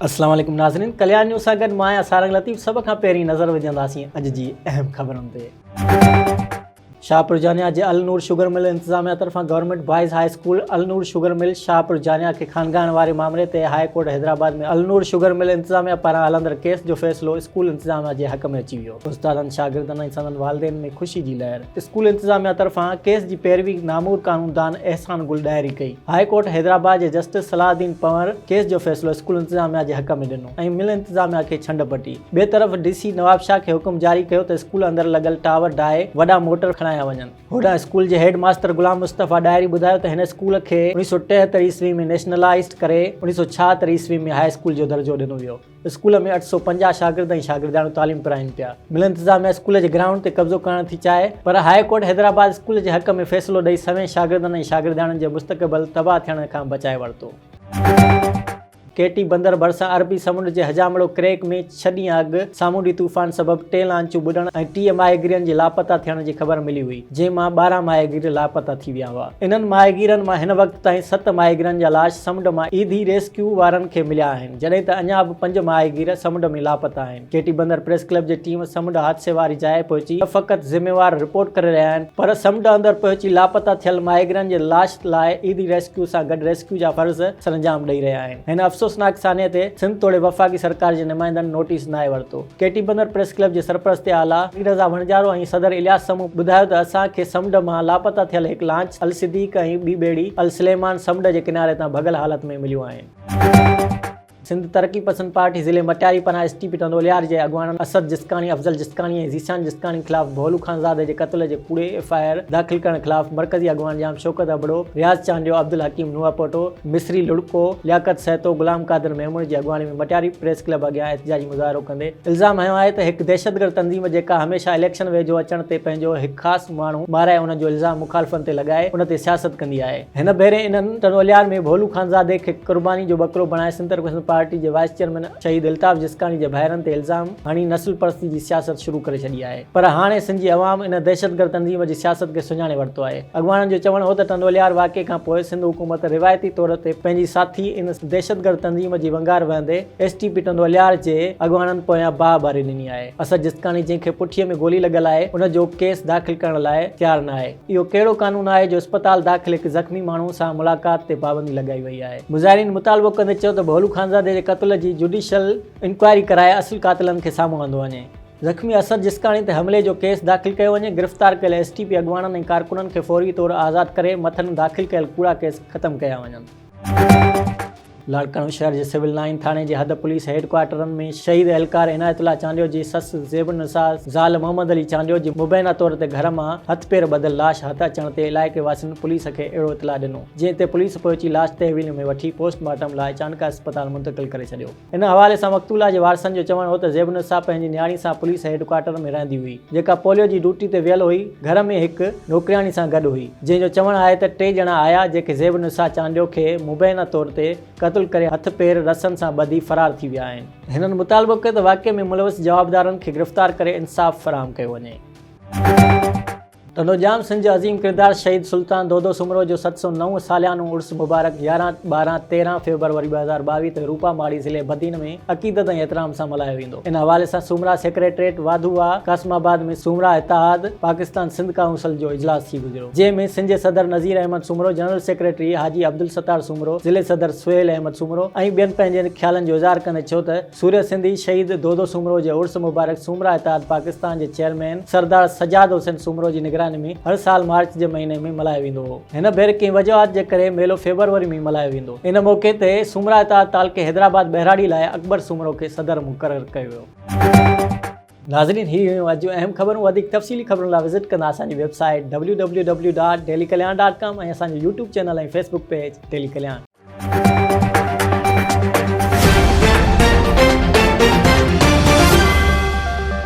اسلام عليڪم ناظرين ڪليان نيوز سان گڏ مان آهيان سارنگ لطيف سڀ کان پهرين نظر وجهنداسين اڄ جي اهم خبرن تي. شاهپور جانيا جي النور شگر مل انتظاميا طرفان government boys high school Alnoor sugar mill Shahpur Jania کي خانگائڻ واري مامري تي high court Hyderabad ۾ Alnoor sugar mill انتظاميا پاران هلندڙ ڪيس جو فيصلو اسڪول انتظاميا جي حق ۾ اچي ويو. استادن، شاگردن ۽ سندن والدين ۾ خوشي جي لهر. اسڪول انتظاميا طرفان ڪيس جي پيروي نامور قانوندان احسان گل ڏاهري ڪئي. هاء ڪورٽ حيدرآباد جي جسٽس صلاح الدين پنهور ڪيس جو فيصلو اسڪول انتظاميا جي حق ۾ ڏنو ۽ مل انتظاميا کي ڇنڊ پٽي. ٻئي طرف ڊي سي نوابشاهه کي حڪم جاري ڪيو ته اسڪول اندر لڳل ٽاور ڊاهي وڏا موٽر کڻايا وڃن. هوڏانهن اسڪول جي هيڊ ماستر غلام مصطفيٰ ڏاهري ٻڌايو ته هن اسڪول کي 1973 عيسوي ۾ نيشنلائيزڊ ڪري 1976 عيسوي ۾ هاء اسڪول جو درجو ڏنو ويو. اسڪول ۾ 850 شاگرد ۽ شاگردياڻيون تعليم پرائين پيا. مل انتظاميا اسڪول جي گرائونڊ تي قبضو ڪرڻ ٿي چاهي پر هاء ڪورٽ حيدرآباد اسڪول جي حق ۾ فيصلو ڏئي سوين شاگردن ۽ شاگردياڻين جي مستقبل تباهه ٿيڻ کان بچائي ورتو. ڪيٽي بندر ڀرسان عربي سمنڊ جي حجامڙو ڪريڪ ۾ ڇهه ڏينهن اڳ سامونڊي طوفان سبب ٽي لانچون ٻڏڻ ۽ 30 ماهيگيرن جي لاپتا ٿيڻ جي خبر ملي هئي، جنهن مان 12 ماهيگير لاپتا ٿي ويا هئا. انهن ماهيگيرن مان هن وقت تائين ست ماهيگيرن جا لاش سمنڊ مان ايڌي ريسڪيو وارن کي مليا آهن، جڏهن ته اڃا به پنج ماهيگير سمنڊ ۾ لاپتا آهن. ڪيٽي بندر پريس ڪلب جي ٽيم سمنڊ حادثي واري جاء پهچي نه فقط ذميوار رپورٽ ڪري رهيا آهن پر سمنڊ اندر پهچي لاپتا ٿيل ماهيگيرن جي لاش لاء ايڌي ريسڪيو سان گڏ ريسڪيو جا فرض سرانجام ڏئي رهيا آهن. هن افسوسناڪ سانحي تي سنڌ توڙي وفاقي سرڪار جي نمائندن نوٽيس ناهي ورتو. ڪيٽي بندر پريس ڪلب جي سرپرست اعليٰ علي رضا وڻجارو ۽ صدر الياس سمون ٻڌايو ته اسان کي سمنڊ مان لاپتا ٿيل هڪ لانچ الصديق ۽ ٻي ٻيڙي السليمان سمنڊ جي ڪناري تان ڀڳل حالت ۾ مليون آهن. سنڌ ترقي پسند پارٽي ضلعي مٽياري پناهه ايس ٽي پي ٽنڊوليار جي اڳواڻن اسد جسڪاڻي، افضل جسڪاڻي ۽ ذيشان جسڪاڻي خلاف ڀولو خانزادي جي قتل جي ڪوڙي ايف I R داخل ڪرڻ خلاف مرڪزي اڳواڻ ڄام شوڪت ابڙو، رياض چانڊيو، عبدالحڪيم نوحپوٽو، مصري لڙڪو، لياقت سهتو، غلام قادر ميمڻ جي اڳواڻي ۾ مٽياري پريس ڪلب اڳيان احتجاجي مظاهرو ڪندي الزام هنيو آهي ته هڪ دهشتگرد تنظيم جيڪا هميشه اليڪشن ويجهو اچڻ تي پنهنجو هڪ خاص ماڻهو مارائي ان جو الزام مخالفن تي لڳائي ان تي سياست ڪندي آهي. هن ڀيري انهن ٽنڊوالهيار ۾ ڀولو خانزادي کي قرباني جو ٻڪرو بڻائي سنڌ ترقي پارٽي جي وائيس چيئرمين شهيد الطاف جسڪاڻي جي ڀائرن تي الزام هڻي نسل پرستي جي سياست شروع ڪري ڇڏي آهي پر هاڻي سنڌ جي عوام ان دهشتگرد تنظيم جي سياست کي سڃاڻي ورتو آهي. اڳواڻن جو چوڻ هو ته ٽنڊوالهيار واقعي کان پوء سنڌ حڪومت روايتي طور تي پنهنجي ساٿي ان دهشتگرد تنظيم جي ونگار وهندي ايس ٽي پي ٽنڊوالهيار جي اڳواڻن پويان باهه ٻاري ڏني آهي. اسد جسڪاڻي جنهن کي پٺيء ۾ گولي لڳل آهي ان جو ڪيس داخل ڪرڻ لاء تيار ناهي. اهو ڪهڙو قانون آهي جو اسپتال داخل هڪ زخمي ماڻهو سان ملاقات تي پابندي لڳائي وئي آهي. مظاهرين مطالبو ڪندي چيو ته ڀولو خانزادي جي قتل جي جوڊيشل انڪوائري ڪرائي اصل قاتلن کي سامهون آندو وڃي. زخمي اسد جسڪاڻي تي حملي جو ڪيس داخل ڪيو وڃي، گرفتار ڪيل ايس ٽي پي اڳواڻن ۽ ڪارڪنن کي فوري طور آزاد ڪري مٿن داخل ڪيل ڪوڙا ڪيس ختم ڪيا وڃن. لاڙڪاڻو شهر جي سول لائين ٿاڻي جي حد پوليس هيڊ ڪوارٽرن ۾ شهيد اهلڪار عنايت الله چانڊيو جي سس زيب النساء زال محمد علي چانڊيو جي مبينا طور تي گهر مان هٿ پير ٻڌل لاش هٿ اچڻ تي علائقي واسين پوليس کي اهڙو اطلاع ڏنو جنهن تي پوليس پهچي لاش تحويل ۾ وٺي پوسٽ مارٽم لاء چانڊڪا اسپتال منتقل ڪري ڇڏيو. ان حوالي سان مقتولا جي وارثن جو چوڻ هو ته زيب النساء پنهنجي نياڻي سان پوليس هيڊ ڪوارٽر ۾ رهندي هئي، جيڪا پوليو جي ڊيوٽي تي ويل هئي، گهر ۾ هڪ نوڪرياڻي سان گڏ هئي، جنهن جو چوڻ آهي ته ٽي ڄڻا آيا، جيڪي زيب النساء چانڊيو کي مبينا طور تي قتل ڪري هٿ پير رسن سان ٻڌي فرار ٿي ويا آهن. هنن مطالبو ڪيو ته واقعي ۾ ملوث جوابدارن کي گرفتار ڪري انصاف فراهم ڪيو وڃي. ٽنڊوڄام سنڌ جو عظيم ڪردار شهيد سلطان دودو سومرو جو 709 ساليانو عرس مبارڪ 11، 12، 13 فيبروري 2022 تي روپا ماڙي ضلعي بدين ۾ عقيدت ۽ احترام سان ملهايو ويندو. ان حوالي سان سومرا سيڪريٽريٽ واڌو واهه قاسم آباد ۾ سومرا اتحاد پاڪستان سنڌ ڪائونسل جو اجلاس ٿي گذريو جنهن ۾ سنڌ جي صدر نذير احمد سومرو، جنرل سيڪريٽري حاجي عبدالستار سومرو، ضلعي صدر سهيل احمد سومرو ۽ ٻين پنهنجن خيالن جو اظهار ڪندي چيو ته سورهيه سنڌي شهيد دودو سومرو جي عرس مبارڪ سومرا اتحاد پاڪستان جي چيئرمين سردار سجاد حسين سومرو جي نگراني ۾ هر سال مارچ جي مهيني ۾ ملهايو ويندو هو. هن ڀيري ڪنهن وجوهات جي ڪري ميلو فيبروري ۾ ملهايو ويندو. ان موقعي تي سومرا اتحاد تعلقي حيدرآباد ٻهراڙي لاء اڪبر سومرو کي صدر مقرر ڪيو ويو. ناظرين هي هيون اڄ جون اهم خبرون وڌيڪ تفصيلي خبرن لاء وزٽ ڪندا اسان جي web site www.dailykalyan.com ۽ اسان جو YouTube channel ۽ Facebook page daily Kalyan.